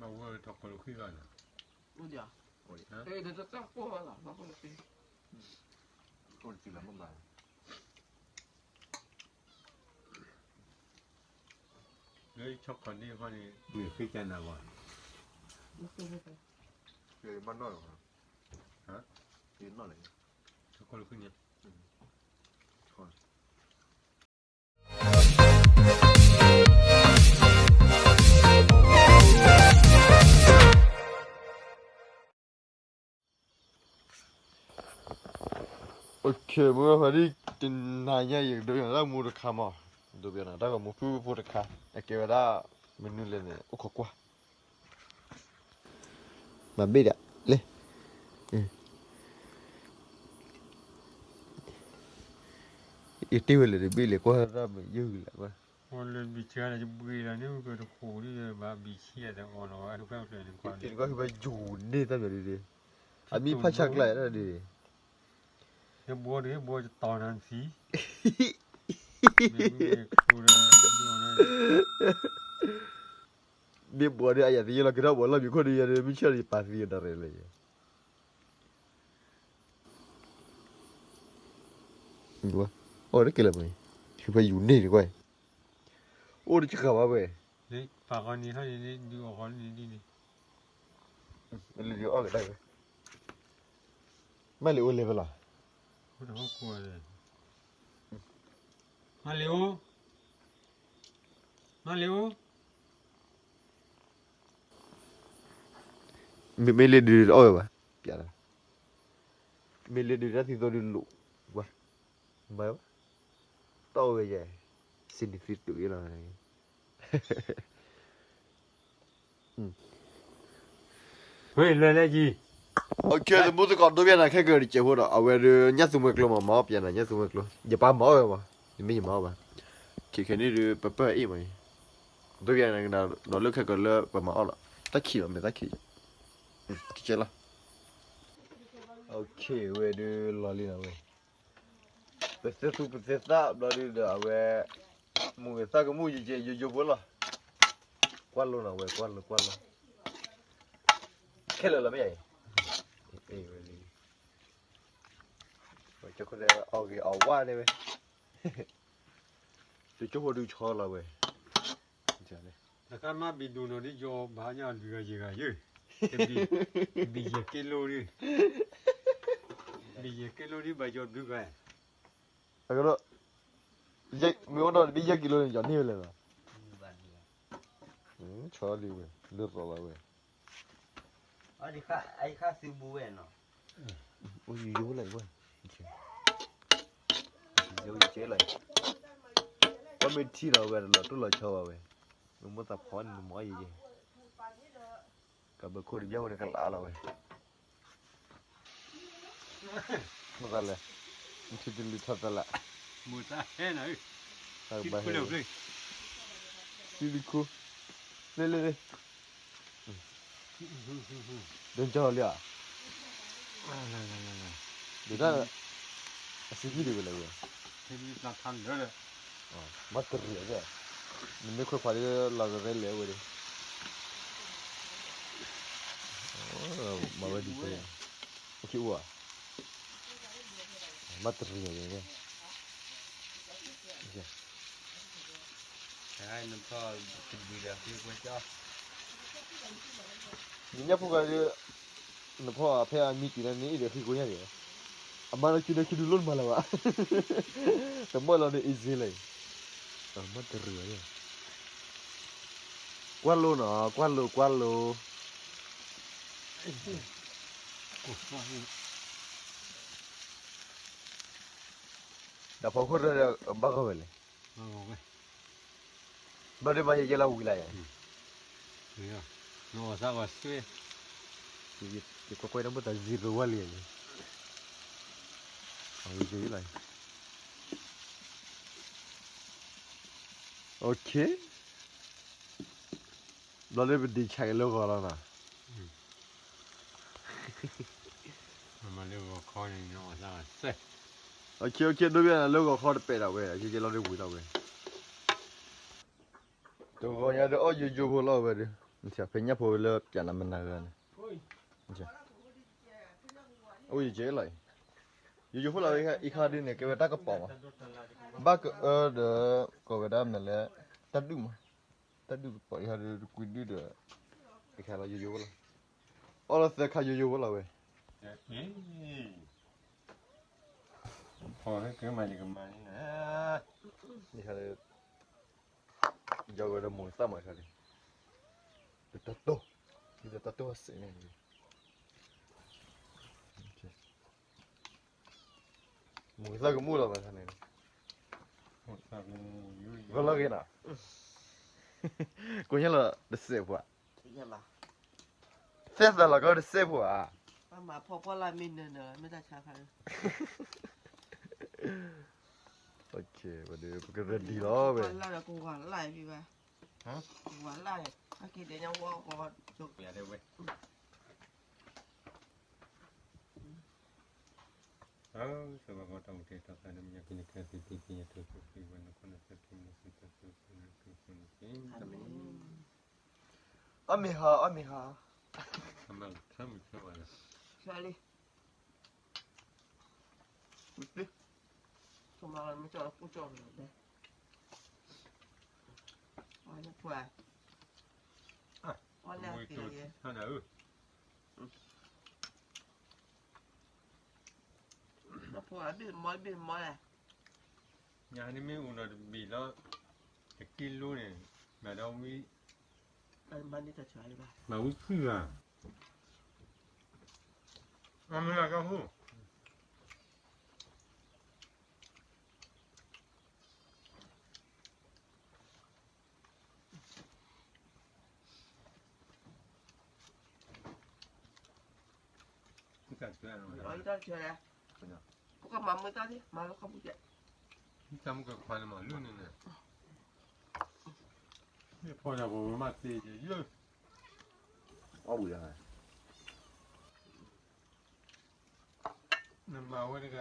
အဝဲထီၣ်ကီၢ်လၢဃံဂၤန့ၣ်, အိၣ်ဒံး, ဟ့ၣ်, အိၣ်တံၢ်လီၤမ့ၢ်ဘၣ်, လၢဆီခီၣ်န့ၣ်ခီန့ၣ် မ့ၢ်ဃ့ကနၤဂီၢ်, မ့ၢ်နီၢ်လီၤ, မ့ၢ်နီၢ်လီၤ, ဆီခီၣ်လၢဃံန့ၣ် OK, မုၢ်ဂၤဖါဒံၣ်, တနၤညါယကဒိယၤလၢမူတခါမး, ဒိဘၣ်နၤ တၢ်ဂီၤမူဖုဖိတခါ, အကဲဝဲဒၣ်မနုၤလဲၣ်န့ၣ် အိၣ်ခိးကွၢ်, မၤဘ့ၣ်ဒၣ်လဲၣ်, ယတ့ၢ်ဝဲလဲၣ်တဘ့ၣ်လဲၣ် ကွၢ်တၢ်မ့ၢ်ယုၢ်ဂ့ၤလဲၣ်ကွၢ်, လၢဘံၣ်ဆံးန့ၣ် ယဘှံးလီၤန့ၣ် ကတဃိးဒ်ဘၣ်ဘံၣ်ဆံး တအီၣ်လီၤဝဲတဖျၢၣ်န့ၣ် ကွၢ်န့ၣ် ကွၢ်ဖဲယိၤန့ၢ်တၢ်မံၤဒ်န့ၣ်, အမံဖးဆါကျါဒ်န့ၣ်, ဟဲဘှီဒ် ဟဲဘှီတတီၤနၤသံ, မ့ၢ်ဘှီဒီးအယၤသယဲလီၤ ကထီၣ်ဘှီလီၢ်မံၤခိၣ်ဒ်ယၤဒီး မုၢ်ဆ့ၣ်ဒီးယပာ်သံအီၤဒီးရဲၣ်လၢယဲ အိၣ်တက့ၢ်လၢၤမ့ၢ်, ဖဲယိၤန့ၢ်န့ၣ်ကွၢ်, အိၣ်တက့ၢ်ဃာ်ဘၣ်ဝဲ, ပာ်ဃီန့ၣ်ဟီန့ၣ်ဒုးအီၣ်ဃီန့ၣ်ဒ်န့ၣ်, လၢဒုးအီၣ်ကတၢၢ်ဝဲ, မ့ၢ်လံာ်အိၣ်လဲၤဖဲလီၤ, မ့ၢ်လံာ်အိၣ်, မ့ၢ်လံာ်အိၣ်, မ့ၢ်လံာ်ဒုးအီၣ်ဝဲဘၣ်, ပျးလီၤ, မ့ၢ်လံာ်ဒုးတၢ်သံသိဒုးလိာ်, ဝါ, မၤ, တီၢ်ဝဲယဲ, စံးနံၤသံတုၤအံၤလီၤ, ဝဲလဲၤလဲၤကံ, သမူသကိးဒိပျဲနၤခဲကၢၤတစဲးဖိဒီး အဝဲဒုးညၣ်သူမှဲကျိမး မၤအီၣ်ပျဲနၤညၣ်သူမှဲကျိ ယပၢ်မၤအီၣ်ဝဲမး, ယမ့ၢ်ယမၤအီၣ်ဘၣ်, ခဲခဲန့ၣ်ဒုး ပပၢၢ်အ့ၣ်မး, ဒိပျဲနၤကနၤဒီးလၢခဲကၢၤလၢပမၤအီၣ်လီၤ, တၢ်ခံးလီၤ မ့ၢ်တၢ်ခံး, ကဲလီၤ, ဝဲဒုးလီၤလံနၤဝဲ ပသဲသူပသဲသၣ်ဘျီဒုဒီးအဝဲ, မုၢ်ဂ့ၤသၣ်ကမူၣ်ယကဲယိယိဖိလီၤ, ကွၢ်လိနီၤဝဲ ကွၢ်လိ ကွၢ်လိ, ခဲလၢာ်လီၤမ့ၢ်ယၤအံၤ, ဝဲကီၢ်ခိၣ်ဒီးအီၣ်ဂ့ၤအီၣ်ဝါန့ၣ်ဝဲ, တကၠိဖိဒုးဆီလီၤဝဲ, တခါမ့ၢ်ဘံၣ်ဒိၣ်နီၤဒ်ယီၤဘၣ်ညါလွံၢ်ဂၤယဲၢ်ဂၤယဲၢ်, ဘံၣ်ယဲၢ်က့လိဒ်, ဘံၣ်ယဲၢ်က့လိဒ်ဘၣ်ယီၤဘျုးဂၤ, အကဒီး, မ့ၢ်အိၣ်ဒီးတဘံၣ်ယဲၢ်က့လိန့ၣ် ယီၤန့ၢ်ဝဲလဲၣ်လီၤ, ဆီလံဝဲ, လၢရီလီၤဝဲ, အိၣ်ယိယိလၢဝဲ, ယိယိလၢ, ပှၤမ့ၢ်ထံၣ်လီၤဝဲတလီၤတိၢ်လီၤဆီဘၣ်ဝဲ, မ့ၢ်မိၣ်သးဖီန့ၣ်မၤအီၣ်ယဲယဲ, ကဘၢခိၣ်တဘျီဝဲန့ၣ်ကလးလီၤဝဲ မ့ၢ်သးလဲၣ်, နထံတလံၤထီၣ်သးလၢ, မ့ၢ်သးဟဲနၤ, တၢ်ကဘၣ်ဟဲ, တံၤတခိၣ်, လ့လ့လ့, ဒိကၠီလံဧါ, ဒုးတၢ်, အစံးဘံၣ်ဒံးဝဲလဲၣ်ဝဲ, မ့ၢ်တရံး, နမ့ၢ်ခွဲးခွါဒ်လီၤကရဲလဲၣ်ဝဲဒၣ်, မၤဝဲဒ်, အိၣ်, မ့ၢ်တရံး, နညၣ်ဖိဂၤဒီး, နဖီဖဲအမံတံၤန့ၣ် အံၤဒီးဃံကိညါန့ၣ်, အမါလၢစုဒီးစုဒုးလိၣ်နမၤလၢၤဘၣ်, တမီၢ်လီၤဒီး easy လၢ, မ့ၢ်တရံး, ကွၢ်လိနီၤ ကွၢ်လိကွၢ်လိ, ဒီးဖီခိၣ်ဒီးဘၣ်ဂီၢ်ဝဲလဲၣ်, ဘၣ်ဒုးမၤယဲယဲလီၤဝံၤလၢ်ယဲ, နအီၣ်သးအီၣ်သွဲ, ယကွၢ်ကွၢ်တၢ်မိၣ်သး zero ဝဲလံန့ၣ်, အဝံၤယဲလီၤ, OK, ဘျီလၢပဒံးဆဲးက့ၤလၢဂီၤလီၤနီၤ, မ့ၢ်လၢဂီၤခီန့ၣ် OK OK ဒိဘၣ်နၤလၢဂီၤခီတပဲာ်ဒၣ်ဝဲ ယဲယဲလီၤဒုးဝံၤလီၤဝဲ, တဂီၤညါဒီးအီၣ်ယိယိဖိလီၤဝဲဒီး ဖဲညၣ်ဖိလၢပျးနၤမနၤဂၤန့ၣ်, အိၣ်ယကဲလီၤအံၤ, ယိယိဖိလီၤဝဲအံၤခါဒုန့ၣ် ကဲဝဲတၢ်ကပီၤမး, ဘၣ်ကအၢဒီး ကိးဝဲဒၣ်မနုၤလဲၣ်, တၢ်ဒုၣ်မး, တၢ်ဒုၣ်ကပီၤအံၤခါဒု တကွံဒုၣ်ဒီး, အံၤခါလီၤယိယိဖိလီၤ, အီၣ်လီၤသၢခါယိယိဖိလီၤဝဲ, ဖီၣ်ဟဲက့ၤမၤန့ၣ်ကမၤန့ၣ်, ယဝဲဒီးမိၢ်သၣ်မၤခါလံ, တၢ်တိၢ်, ဒ်သိးတၢ်တိၢ်စ့ၢ်န့ၣ်, မိၢ်သၣ်ကမူၣ်လီၤမၤခါန့ၣ်, ဂီၢ်လီၤဂ့ၤနီၤ, ကိညၣ်လီၤတစဲးဖိဧါ, သဲသးလီၤကီတစဲးဖိဧါ, ပမၤဖီၣ်ပှၢ်လၢမ့ၢ်နၢၤနၢၤလီၤ မ့ၢ်တၢ်ဆါခါ, ပကreadyလီၤဝဲ, ဝၤလၢ်, က့ၤဒဲးညါဝီကီ, အီၣ်မ့ၤဟီ, အီၣ်မ့ၤဟီ, မ့ၢ်ကၠီလီၤပူကၠီလီၤ, အီၣ်လၢအသံးလီၤယဲ, အဖိအဘ့ၣ်မီဘ့ၣ်မီလဲၣ်, ညါန့ၣ်မ့ၢ်အိၣ်ဒီးတဘ့ၣ်လီၤ, တကံလိန့ၣ်, မၤဒီးဝံ, မၤဝံခုဂၤ, အမ့ၢ်အကဟိ တၢ်ဆၢ, ပကမၤမုာ်တၢ်သ့, မၤလၢခီပူၤကဲ, တၢ်မုၢ်ကခွါန့ၣ်မၤလုၢ်န့ၣ်န့ၣ်, မ့ၢ်ဖီၣ်ညါပဝဲမၤသ့ယဲ, အီၣ်ဝံၤ, နမၤဝဲတဂၤ,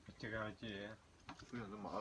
တဂၤကဲ, မၤ မၤလၢာ်လံ, ကၠီလီၤ, ကၠီလီၤပှၤ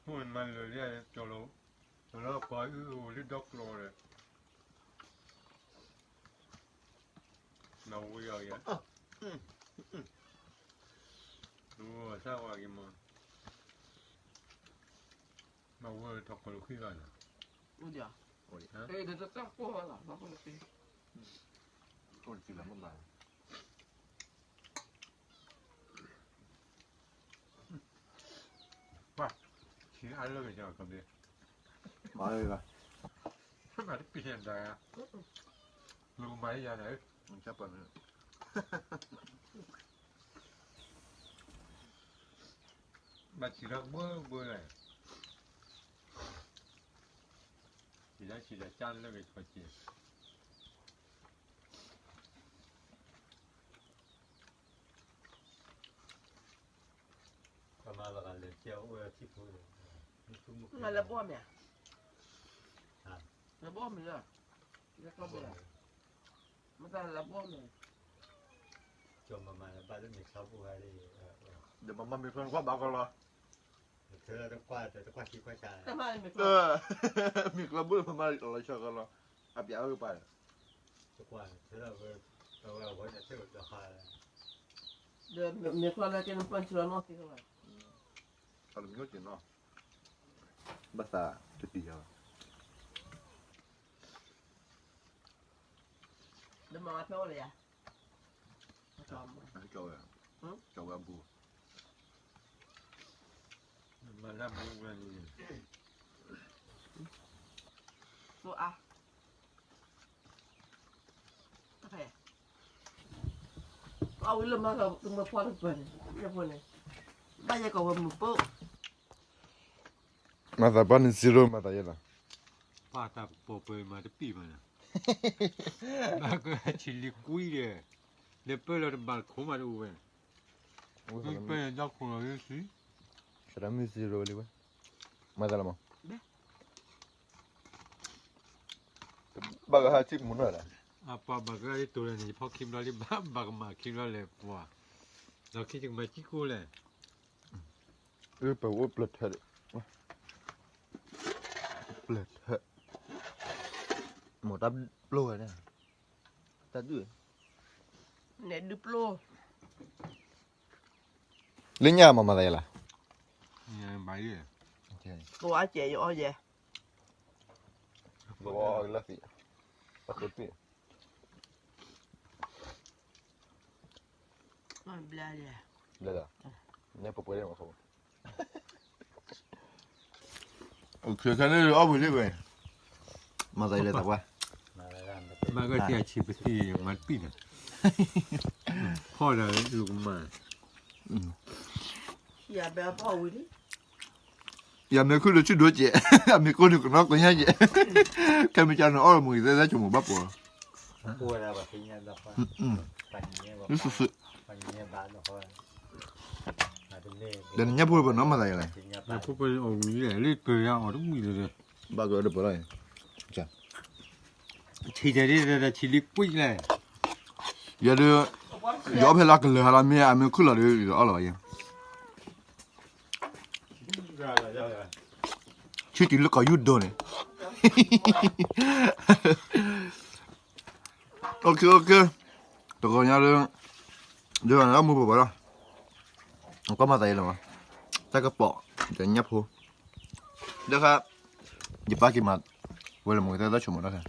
အုၣ်အိၣ်လၢဒီကျိာ်ဒီး, မၤဝံၤအီၤယၤ, စၢ်ဝါက့ၤမး, မၤဝံၤထီၣ်ကီၢ်လၢခံဂၤန့ၣ်, ပှၤ, ဆံးအါလၢကစၢ်ကဘျဲ, မၤလၢ, မၤတပံၤဒၣ်, မၤယၤန့ၣ်, ဘၣ်ဆံးလၢဘှီဘှီလဲၣ်, ဆံးလၢဆံးလၢကၢ်လၢကဆီက့ၤ ပမၤလီၤဂာ်လၢကဲအိၣ်ဝဲထံဖိ, လၢဘီၣ်မ့ၢ်, လၢဘီၣ်မ့ၢ်လီၤ, လၢဘီၣ်မ့ၢ်, မတၤလၢဘီၣ်မ့ၢ်, ကၠီမၤမၤလၢဘၣ်လၢမ့ၤချီဖိဂၤလံ, ဒီးမၤမၤမ့ၤချီနကွၢ်ဘၣ်ကီလီၤ, တကွၢ်, တကွၢ်ခံကွၢ်ဆါ, မ့ၤချီဘိလၢမၤမၤလီၤဆၢကီလီၤ, အပျးဝဲကပၤ, တကွၢ်, ဒီးမ့ၤချီလၢကဲနပၢၢ် ဆူလီၤနီၢ်သံလီၤ, အတမ့ၢ်အိၣ်က့ၤနီၢ်, ဘၣ်သးတတံၢ်ယၤဘၣ်, ဒီးမၤဝဲဖဲအိၣ်လၢယၤ, ကၠီဝဲ, ကၠီဝဲအဘူး, မၤလၢဘူးဝဲန့ၣ်, အါ အဝဲလၢမၤကမၢဖီတပၢၢ်န့ၣ်, ယဲၢ်ဖိန့ၣ်, ဘၣ်ယဲၢ်ကီးဝဲမုၢ်ပိၢ်, မၤသးပှၢ်န့ၣ် zero မၤသးယဲၢ်လီၤ, ပၢ်တၢ်ပီၢ်ပၢၢ်မၤတပံၢ်ဘၣ်န့ၣ်, ဘၣ်ကဟဲဆံးလံကွံဒီး, ဒီးပၢၢ်လီၤတဘၣ်တခိၣ်မးတအိၣ်ဝဲ, ပၢၢ်ဒီးခိၣ်လီၤလၢဆံ, သရၣ်မုၣ် zero လံဝဲ, မၤသးလီၤမး ဘၣ်ကဟဲထံၣ်မုၢ်နီၢ်လၢ, အပှၤဘၣ်ကဟဲထံၣ်တိၤလၢန့ၣ် ယဖီခံဘျီလံ ဘၣ်ကမၤခံဘျီလဲၣ်ပှၤ, ဒီးခံယကမၤကံၢ်ကိၢ်လဲၣ်, ပအိၣ်ပျၢၤထၢၣ်ဒီး, ပျၢၤထၢၣ်, မိၢ်တၢ်ပျိၢ်ဝဲန့ၣ်, တၢ်ဒုၣ်, နဲဒုၣ်ပျိၢ်, လၢညါမၤမၤသးယဲလၢ, ဘၣ်ယဲ, တိအါကဲယအီယဲ, ဘၣ်လၢသံ, ဘၣ်ဃုတံၢ်, ဘျဲၣ်, ဘျဲၣ်, န့ၣ်ပှဲၤပှဲၤဒ်မး, ခဲန့ၣ်အီၣ်ဝံၤလံဝဲ, မၤသးယဲလဲၤသးပှၢ်, မၤကသံအဆံးပသံမၤတပံၢ်န့ၣ်, ဖီၣ်ဒီးလူကမၤ, ယၤမ့ၢ်ခုၣ်ဒီးဆူၣ်ဒိၣ်ကဲး, အမ့ၢ်ကိၢ်ဒီးကနီၢ်ကိညါကဲး, ခဲမ့ၢ်ကန့ၣ်အီၣ်လီၤမုၢ်ဂ့ၤသဲသဲဆိမိၣ်ဘၣ်ပှၤ, လၢစုာ်စုာ်, ဒီးနညၣ်ဖိပနီၣ်မၤသးယဲလဲၣ်, ညၣ်ဖိပအီၣ်ဝံၤလဲၣ် လၢပၢၤယၤအီၣ်တဝံၤလၢ, ဘၣ်ကဒီးပၢၤလီၤ, ဆံးတဲဒ်ဆံးလံကွံာ်လဲၣ်, ယၤဒီး, ယအီၣ်ဖဲလၢကလၢၤဟးလီၤမ့ၢ်အမ့ၢ်ခုၣ်လီၤဒီးယအီၣ်လီၤဘၣ်ယဲ, ဆံးတုၤလၢကီၢ်ယူၢ်ဒိၣ်န့ၣ်, တဂီၤညါဒီး, ဒ်န့ၣ်လၢမူပပှၤလီၤ, ကွၢ်မၤသးယဲလၢမး, တၢ်ကပီၤ, ဒီးညၣ်ဖိ, ဒီးခါ, ယပၢ်က့ၤမၤ, ဝဲလၢမုၢ်ဂ့ၤသဲသဲဆိမိၣ်ဒီးခါ,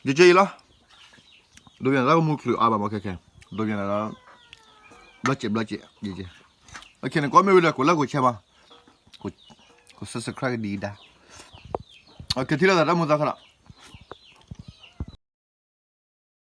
ယက့ၤအံၤလီၤ, ဒိးပျံၤနၤတၢ်ကမူချုးအါဘၣ်မးခဲခဲ, ဒိးပျံၤနၤလီၤ, ဘျီစဲးဘျီစဲး, ယက့ၤ, အခဲန့ၣ် ကွၢ်မ့ၢ်ဝံၤဒီး ကိး like ကိး share မး, ကိး subscribe ကဒံကဒါ, အခဲထံၣ်လိာ်သးတၢ်မူသးခါလီၤ,